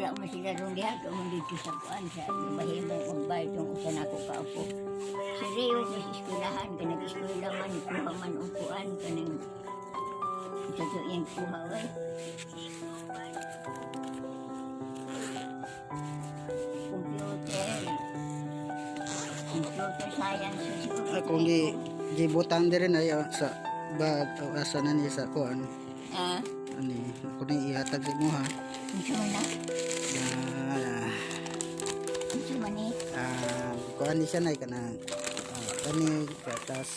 Dira man sila ron diha kamo dito sa kuan sa mahimong magbay tong usa nako ka apo. Si Rio sa eskwelahan kay nag-eskwela man, kuha man og kuan kaning sa to iyang kuha oy. Computer. Computer science siguro. Akong gibutang diri na sa bag o asa na ni sa kuan. Ah, Ani ako ni ihatag sa imo ha. Unsa man na? Ah, Unsa man ni? ah, kuan ni siya nay kanang kani gatas.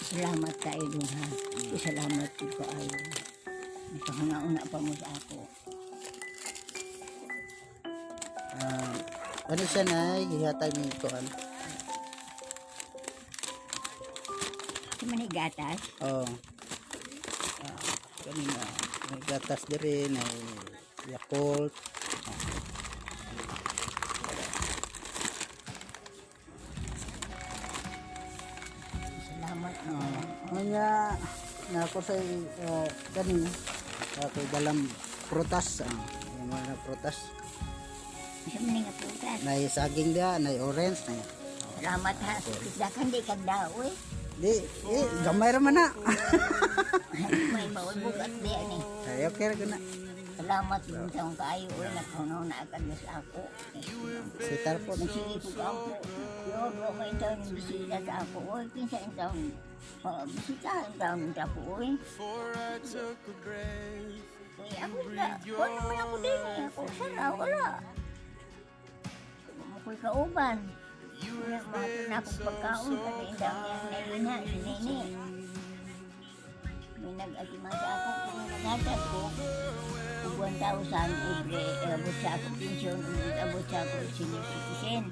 Salamat kayo dun ha. Salamat ko kaayo. Nakahuna-una pa mo sa ako. Ah, ano siya nay gihatag ni kuan. Unsa man ni gatas? Oh. Ah, kani na may gatas diri nay Yakult. Salamat. Oh, nga na ako sa kani ako dalam prutas, yung mga prutas. Unsa man ni nga prutas? Nay saging dia, nay orange, nay. Salamat ha. Dakan di kag dao eh. Di, eh, gamay ra man na. May maulbog at di ani. Ay, okay ra guna. Salamat yung taong kaayo oy nakahuna-una agad na sa ako. Sitar po. Nagsige ko ka ako. Yun, wa may taon yung bisita sa ako. Oy, kinsa yung taon? Oh, bisita yung taon sa ako oy. Uy, ako na. Wala naman ako din eh. Ako sara, wala. Makoy kauban. Wala, mahatod na akong pagkaon. Kasi yung taon niyang nailina, si Nene. May nag-atima sa ako. Kung naghatag ko, ug 1,000 every, abot sa ako pensyon, ug abot sa ako senior citizen.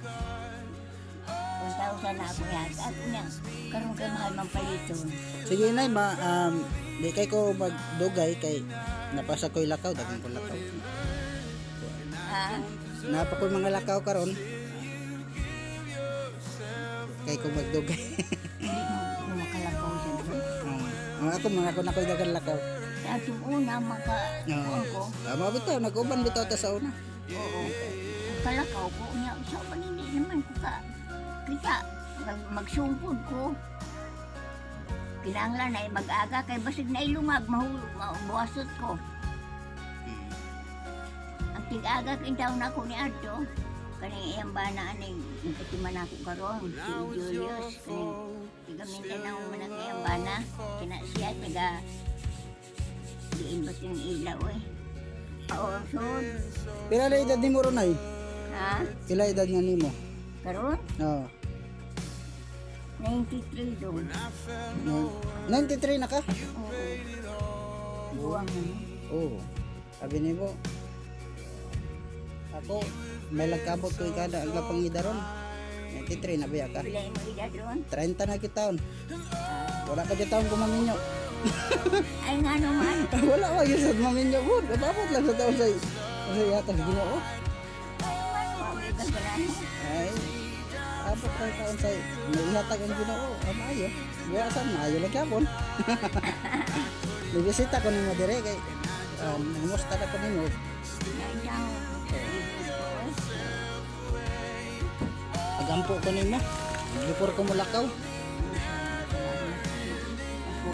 1,000 na ako ihatag. Unya, karon kay mahal man paliton. Sige nay, ma di kay ko magdugay kay napasa ko'y lakaw, dagan ko lakaw. Ha? Napa ko'y mga lakaw karon. Kay ko magdugay. Hindi mo makalakaw siya doon. Ako mga ako na ko'y dagan lakaw. Sa atong una, maka, Oo. ko, Tama bitaw, nag-uban bitaw ta sa una. Oo. Kalakaw ko, unya, sa hindi naman ko ka, kita, magsungkod ko. Kinahanglan ay mag-aga kay basig na ilungag, mahulog, mabuwasot ko. Ang tig-aga kay taon ako ni Adto, kaning iyang bana aning nagkatiman ako karon si Julius kaning tiga Mindanao man ang iyang bana kina siya tiga diin ba yung ilaw eh. Oo, sud. Pila na edad nimo ron ay? Ha? Pila edad na nimo? Karon? Oo. 93 doon. 93 na ka? Oo. Buwang na. Oo. Sabi nimo, ako, may lagkabot ko ikada ang kapangidaron. 93 na biya ka? Pila mo edad ron? 30 na kita taon. Wala ka dyan taon kumaminyo. Ay nga naman. Wala ka yun sa maminyo po. Kapabot lang sa taon sa yatag Ginoo. Ay nga naman. Kagalahan. Ay, abot lang taon sa may ihatag ang Ginoo. Ah, maayo. Buwasan, maayo lang yapon. Nibisita ko nimo dire kay kumusta na ko nimo. Naitaw. Agampo ko nimo. Before ko mulakaw. Ako